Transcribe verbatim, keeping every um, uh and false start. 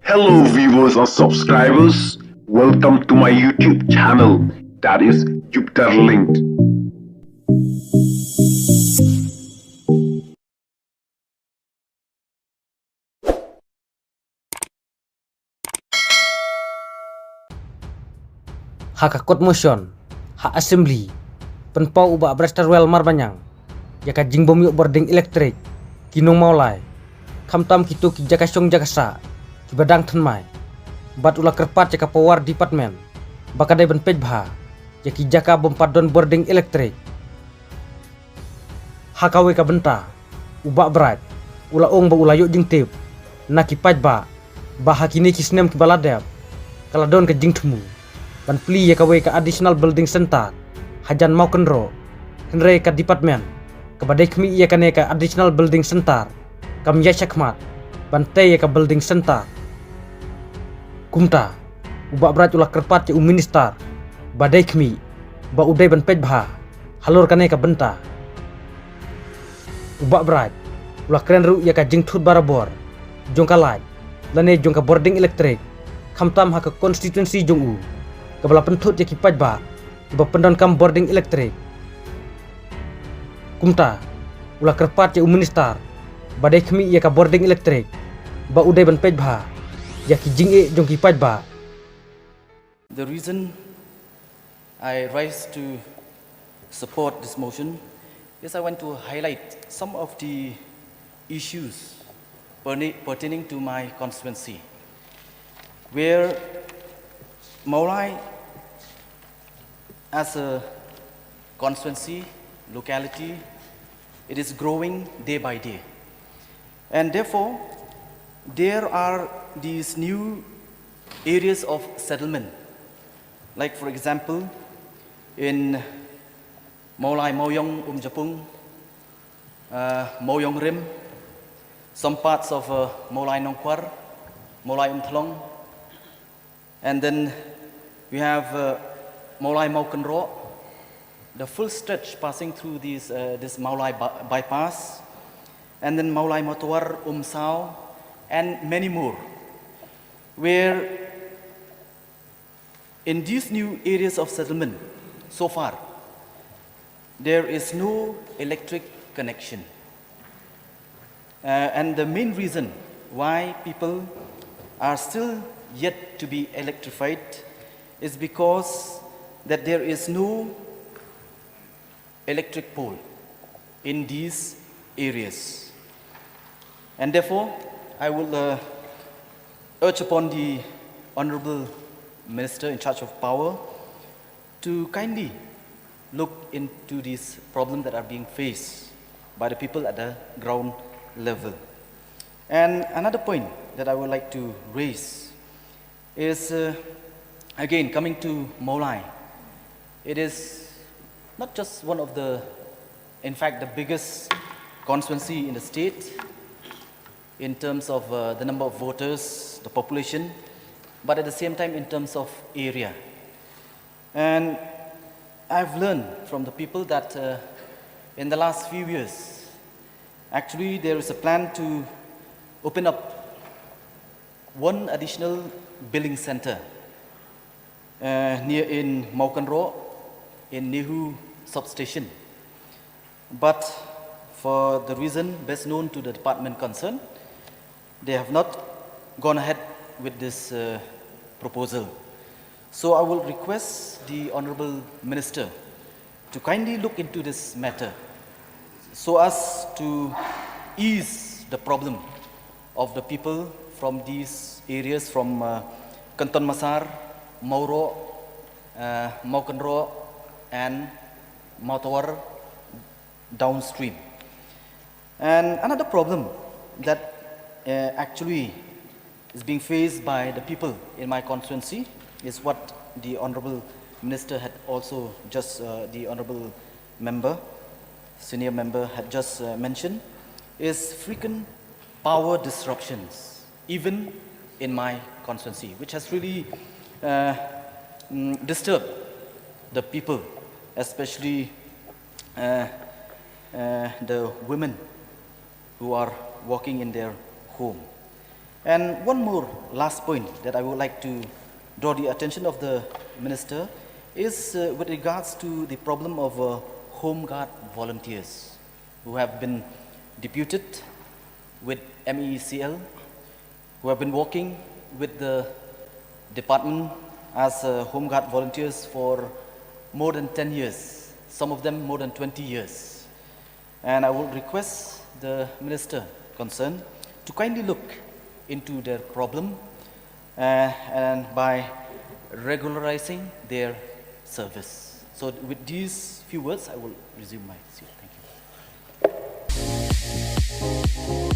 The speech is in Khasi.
Hello, viewers and subscribers. Welcome to my YouTube channel, that is Jupiter Linked. Ha ka kot motion ha Assembly, pynpaw u Bah Brightstarwell Marbaniang ïa ka jingbym ïoh bording elektrik ki nong Mawlai, khamtam kito ki jaka shong jaka sah kiba dang thymmai, bad u la kyrpad ïa ka Power Department ba ka dei ban peit bha ïa ki jaka bym pat don bording elektrik. Ha kawei ka bynta, u Bah Bright u la ong ba u la ïoh jingtip na ki paidbah ba ha kine ki snem kiba la dep ka la don ka jingthmu ban plie ïa kawei ka additional building center hajan Mawkynroh, hynrei ka department kaba dei khmih ïa kane ka additional building center kam ïaid shakhmat ban tei ïa ka building center. Kumta, u Bah Bright u la kyrpad ïa u minister ba dei khmih ba u dei ban peit bha halor kane ka bynta. U Bah Bright u la kren ruh ïa ka jingthut barabor jong ka light lane jong ka bording elektrik, khamtam ha ka constituency jong u kaba la pynthut ïa ki paidbah kiba pyndonkam bording elektrik. Kumta, u la kyrpad ïa u minister ba dei khmih ïa ka bording elektrik ba u dei ban peit bha ïa ki jingeh jong ki paidbah. The reason I rise to support this motion is I want to highlight some of the issues perni- pertaining to my constituency, where Mawlai as a constituency, locality, it is growing day by day. And therefore, there are these new areas of settlement. Like, for example, in Mawlai Mawiong Umjapung, uh, Mawiong Rim, some parts of uh, Mawlai Nongkwar, Mawlai Umthlong, and then we have uh, Mawlai Mawkynroh, the full stretch passing through these, uh, this Mawlai by- bypass, and then Mawlai Mawtawar, Umsaw, and many more, where in these new areas of settlement, so far, there is no electric connection. Uh, and the main reason why people are still yet to be electrified is because that there is no electric pole in these areas. And therefore, I will uh, urge upon the Honorable Minister in charge of power to kindly look into these problems that are being faced by the people at the ground level. And another point that I would like to raise is, uh, again, coming to Mawlai. It is not just one of the, in fact, the biggest constituency in the state in terms of uh, the number of voters, the population, but at the same time in terms of area. And I've learned from the people that uh, in the last few years, actually there is a plan to open up one additional billing center uh, near in Mawkynroh, in Nehu substation. But for the reason best known to the department concerned, they have not gone ahead with this uh, proposal. So I will request the Honorable Minister to kindly look into this matter so as to ease the problem of the people from these areas, from uh, Kanton Masar, Mawroh, uh, Mawkynroh, and Mawtawar downstream. And another problem that uh, actually is being faced by the people in my constituency is what the Honorable Minister had also just, uh, the Honorable Member, Senior Member had just uh, mentioned, is frequent power disruptions, even in my constituency, which has really uh, mm, disturbed the people, especially uh, uh, the women who are working in their home. And one more last point that I would like to draw the attention of the minister is uh, with regards to the problem of uh, home guard volunteers who have been deputed with M E E C L, who have been working with the department as uh, home guard volunteers for more than ten years, some of them more than twenty years. And I would request the minister concerned to kindly look into their problem uh, and by regularizing their service. So with these few words, I will resume my seat. Thank you.